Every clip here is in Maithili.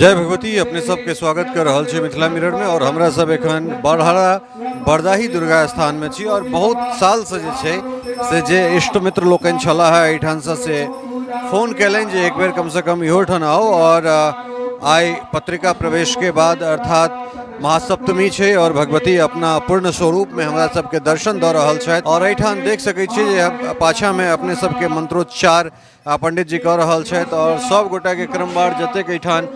जय भगवती। अपने सबके स्वागत कर रहल छी मिथिला मिरर में और हमरा सब एखन बरहरा बरदाही दुर्गा स्थान में छी और बहुत साल से जे छै से जे इष्ट मित्र लोकनि छलाह है एहिठामसँ से फोन कयलनि जे एक बेर कमसँ कम इहो ठाम आउ और आइ पत्रिका प्रवेश के बाद अर्थात महासप्तमी छै और भगवती अपना पूर्ण स्वरूप में हमरा सबके दर्शन दऽ रहल छथि और एहिठाम देख सकै छी जे पाछा में अपने सबके मंत्रोच्चार आ पंडित जी कऽ रहल छथि और सब गोटाके क्रमवार जतेक एहिठाम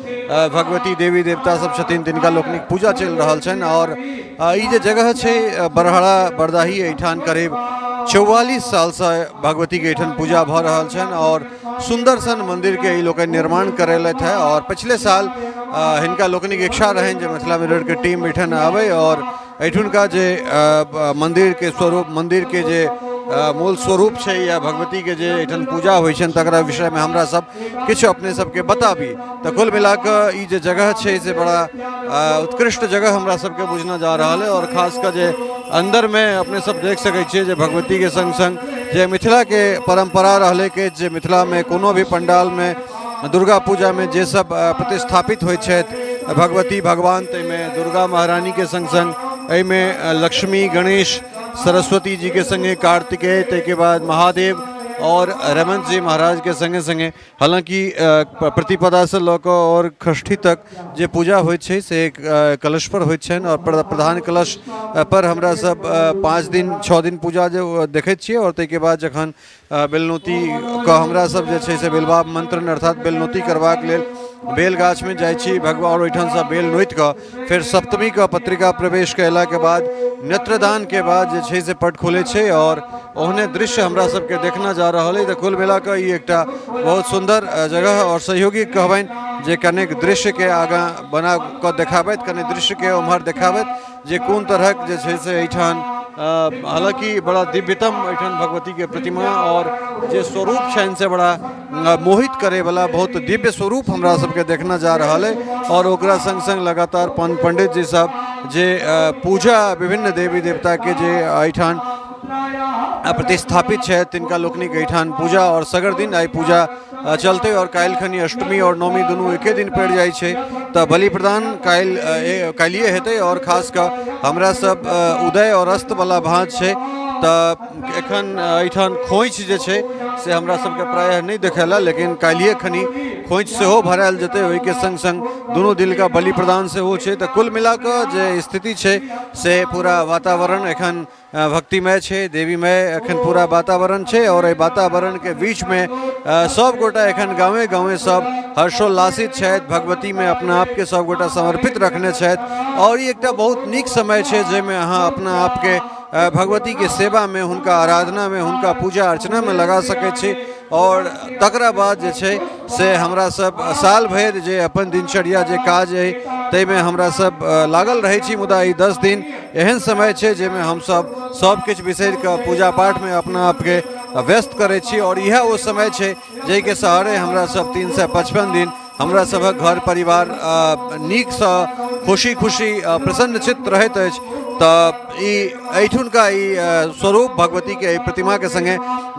भगवती देवी देवता सब छथिन तिनका लोकनिक पूजा चलि रहल छनि और ई जे जगह छै बरहरा बरदाही, एहिठाम करीब 44 सालसँ भगवतीके एहिठाम पूजा भऽ रहल छनि और सुन्दर सन मन्दिरके ई लोकनि निर्माण करेलथि है और पिछले साल हिनका लोकनिक इच्छा रहनि जे मिथिला मिररके टीम एहिठाम आबै और एहिठुनका जे मन्दिरके स्वरूप, मन्दिरके जे मूल स्वरूप छै या भगवतीके जे एहिठाम पूजा होइ छनि तकरा विषयमे हमरा सब किछु अपने सबके बताबी। तऽ कुल मिलाकऽ ई जे जगह छै से बड़ा उत्कृष्ट जगह हमरा सबके बुझना जा रहल है और खास कऽ जे अन्दरमे अपने सब देख सकै छियै जे भगवतीके सङ्ग सङ्ग जे मिथिलाके परम्परा रहलै कि जे मिथिलामे कोनो भी पण्डालमे दुर्गा पूजामे जे सब प्रतिस्थापित होइ छथि भगवती भगवान, ताहिमे दुर्गा महारानीके सङ्ग सङ्ग एहिमे लक्ष्मी, गणेश, सरस्वती जीके सङ्गे कार्तिकेय, ताहिके बाद महादेव और रमन जी महाराज के संगे संगे, हालांकि प्रतिपदासँ लऽ कऽ और षष्ठी तक जे पूजा होइ छै से कलश पर होइ छनि और प्रधान कलश पर हमरा सब 5 दिन 6 दिन पूजा जे देखैत छियै और ताहिके बाद जखन बेलनौतीके हमरा सब जे छै से बेलबा मंत्रण अर्थात बेलनौती करबाक लेल बेल गाछमे जाइ छी भगवान और ओहिठामसँ बेल नोति कऽ फेर सप्तमीके पत्रिका प्रवेश कयलाके बाद नेत्रदानके बाद जे छै से पट खोलै छै और ओहने दृश्य हमरा सबके देखना जा रहल अइ। तऽ कुल मिलाकऽ ई एकटा बहुत सुन्दर जगह और सहयोगी कहबनि जे कनेक दृश्यके आगाँ बना कऽ देखाबथि, कने दृश्यके ओम्हर देखाबथि जे कोन तरहक जे छै से एहिठाम, हालाँकि बड़ा दिव्यतम एहिठाम भगवतीके प्रतिमा और जे स्वरूप छनि से बड़ा मोहित करैवला बहुत दिव्य स्वरूप हमरा सबके देखना जा रहल अइ और ओकरा सङ्ग सङ्ग लगातार पंडित जी सब जे पूजा विभिन्न देवी देवताके जे एहिठाम प्रतिस्थापित छथि तिनका लोकनिक एहिठाम पूजा और सगर दिन आइ पूजा चलतै और काल्हि खनी अष्टमी और नवमी दुनू एके दिन पड़ि जाइ छै तऽ बलि प्रदान काल्हिए हेतै और खास कऽ हमरा सब उदय और अस्तवला भाँज छै तऽ एखन एहिठाम खोँइछ जे छै से हमरा सबके प्रायः नहि देखेला, लेकिन काल्हिए खनी खोँइछ सेहो भरायल जेतै। ओहिके सङ्ग सङ्ग दुनू दिनका बलि प्रदान सेहो छै। तऽ कुल मिलाकऽ जे स्थिति छै से पूरा वातावरण एखन भक्तिमय छै, देवीमय एखन पूरा वातावरण छै और एहि वातावरणके बीचमे सब गोटा एखन गाँवे गाँवे सब हर्षोल्लासित छथि, भगवतीमे अपना आपके सब गोटा समर्पित रखने छथि और ई एकटा बहुत नीक समय छै जाहिमे अहाँ अपना आपके भगवतीके सेवामे, हुनका आराधनामे, हुनका पूजा अर्चनामे लगा सकै छी और तकरा बाद जे छै से हमरा सब साल भरि जे अपन दिनचर्या जे काज अइ ताहिमे हमरा सब लागल रहै छी, मुदा ई 10 दिन एहन समय छै जाहिमे हमसब सब किछु बिसरि कऽ पूजा पाठमे अपना आपके व्यस्त करै छी और इएह ओ समय छै जाहिके सहारे हमरा सब 355 दिन हमरा सभक घर परिवार नीकसँ खुशी खुशी प्रसन्नचित्त रहैत अछि। तऽ ई एहिठुनका ई स्वरूप भगवतीके एहि प्रतिमाके सङ्गे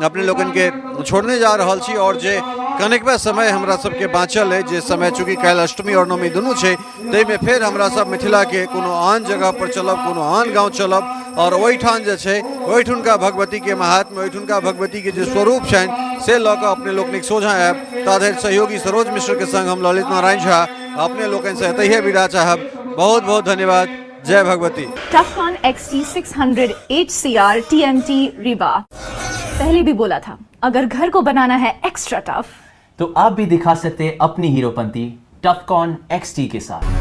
अपने लोकनिके छोड़ने जा रहल छी और जे कनिकबे समय हमरा सबके बाँचल अछि, जे समय चूँकि काल्हि अष्टमी और नवमी दुनू छै, ताहिमे फेर हमरा सब मिथिलाके कोनो आन जगह पर चलब, कोनो आन गाँव चलब और ओहिठाम जे छै ओहिठुनका भगवतीके महात्म्य, ओहिठुनका भगवतीके जे स्वरूप छनि से लऽ कऽ अपने लोकनिक सोझाँ आयब। ता धरि सहयोगी सरोज मिश्रके सङ्ग हम ललित नारायण झा अपने लोकनिसँ एतहिए विदा चाहब। बहुत बहुत धन्यवाद। जय Bhagwati. Tufcon XT600 HCR TMT Rebar। पहले भी बोला था, अगर घर को बनाना है एक्स्ट्रा टफ तो आप भी दिखा सकते हैं अपनी हीरोपंती टफकॉन XT के साथ।